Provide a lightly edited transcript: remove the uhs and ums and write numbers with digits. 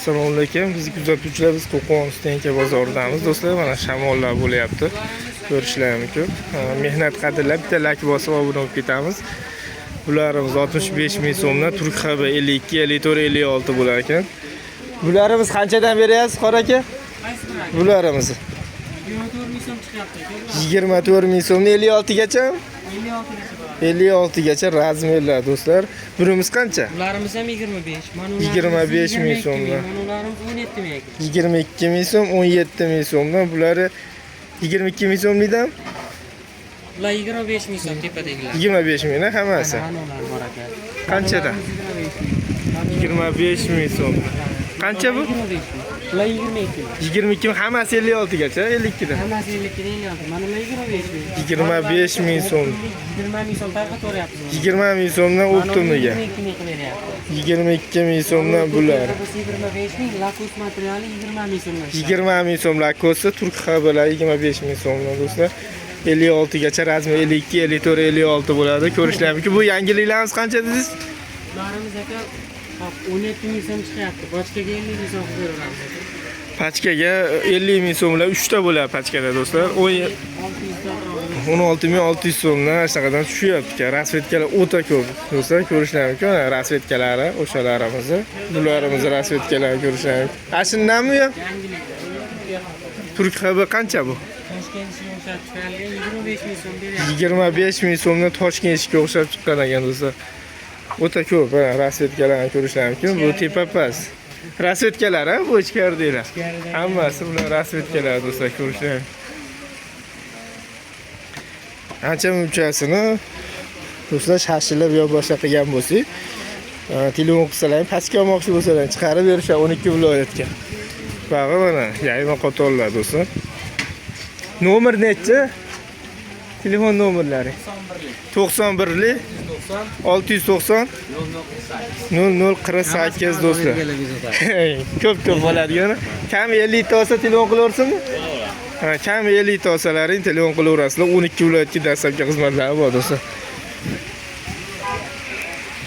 Assalomu alaykum. Bizni kuzatuvchilar, biz Qo'qon Stenka bozoridamiz. Do'stlar, mana shamollar bo'lyapti. Ko'rishlar mumkin. Mehnat qadrlab bitta like bosib obuna bo'lib ketamiz. Bularimiz 65 ming so'mdan, Turk HB 52, 54, 56 bo'lar ekan. Bularimiz qanchadan beryapsiz, qora aka? Qaysi biri aka? Bularimiz 24 ming so'm chiqyapti aka. 24 ming so'mdan 56 gacha. 56 gacha bo'ladi. 56 gacha razmerlar, do'stlar. Bunimiz qancha? Bularimiz ham 25. Mana 25 ming so'mdan. Mana ularimiz 17 ming aka. 22 ming so'm, 17 ming so'mdan. Bulari 22 ming so'mlikdan. Bular 25 ming so'm tepadagilar. 25 ming hammasi. Mana ular bor aka. Qanchadan? Bularimiz 25 ming. 25 ming so'm. Qancha bu? 25 ming. Bular 22 ming. 22 ming hammasi 56 gacha, 52 dan. Hammasi 52 dan 56. Mana ular 25 ming. 25 ming so'm. 20 ming so'm tarqataveryapmiz. 20 ming so'mdan o'ptimniga. 22 ming qilib beryapti. 22 ming so'mdan bular. 25 ming, lakos materiali 20 ming so'mdan. 20 ming so'm lakosi, turk xabarlar 25 ming so'mdan, do'stlar. 56 gacha razmer 52, 54, 56 bo'ladi. Ko'rishlar mumkin. Bu yangiliklarimiz qancha dedingiz? Bularimiz aka, hop, 17 ming so'm chiqyapti. Bochkaga 50 ming so'm qilib beraveramiz aka. Pachkaga 50 ming so'mlar 3 ta bo'ladi pachkada, do'stlar. 16 600 so'mdan shunaqadan tushyapti ekan. Rasvetkalar o'ta ko'p. Do'stlar, ko'rishlar mumkin. Mana rasvetkalari, o'shalarimizni, bularimizni rasvetkalari ko'rishlar mumkin. Ashundanmi yo? Yangilik. Turk HB qancha bu? Toshkent ishiga o'xshab chiqarilgan 25 ming so'm beryapti. 25 ming so'mdan Toshkent ishiga o'xshab chiqqan ekan, do'stlar. O'ta ko'p, mana rasvetkalarni ko'rishlar mumkin. Bu tepa past. Rasvetkalar, ha, bu ichkaridagilar. Hammasi bular rasvetkalar, do'stlar, ko'rishlar mumkin. Ancha munchasini, do'stlar, shashilib yo boshqa qilgan bo'lsak, telefon qilsalar, pastga olmoqchi bo'lsalar, chiqarib berishadi 12 viloyatga. Bag'i mana yayma qatorlar, do'stlar. Nomer nechi? Telefon nomerlari. 91lik 690 0048, do'stlar. Ko'p ko'p bo'ladigan. Kam 50 ta olsa telefon qilaversinmi? Ha, kam 50 ta olsalaring telefon qilaverasizlar. 12 viloyatga dastlabki xizmatlari bor, do'stlar.